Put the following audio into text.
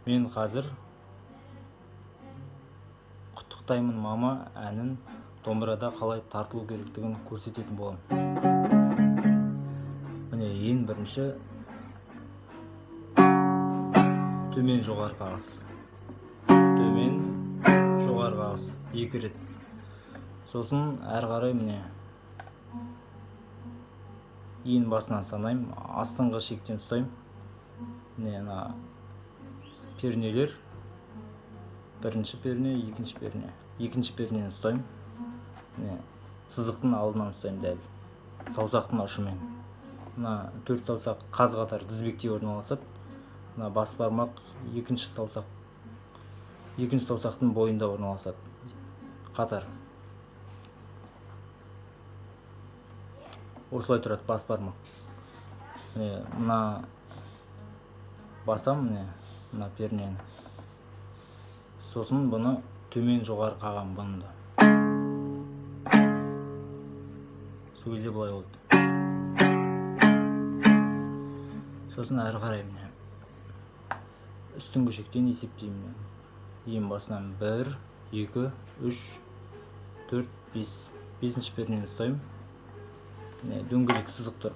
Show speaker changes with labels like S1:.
S1: Мен қазір «Құттықтаймын, мама» әнін домбырада қалай тартылу керектігін көрсететін боламын. Міне, ең бірінші төмен жоғары қағыс, төмен жоғары қағыс екі рет. Сосын әрі қарай, міне, ең басынан санаймын, астыңғы шектен ұстаймын. Міне, ана пернелер: бірінші перне, екінші перне. Екінші пернені ұстаймын, міне, сызықтың алдынан ұстаймын, дәл саусақтың ұшымен. Мына төрт саусақ қаз қатар тізбектей орналасады. Мына бас бармақ екінші саусақ, екінші саусақтың бойында орналасады қатар. Осылай тұрады бас бармақ. Міне, мына басам, міне, мына пернені. Сосын бұны төмен жоғары қағамын бұны да. Сол кезде былай болды. Сосын әрі қарай, міне, үстіңгі шектен есептеймін. Ең басынан: бір, екі, үш, төрт, бес. Бесінші пернені ұстаймын. Міне, дөңгелек сызық тұр.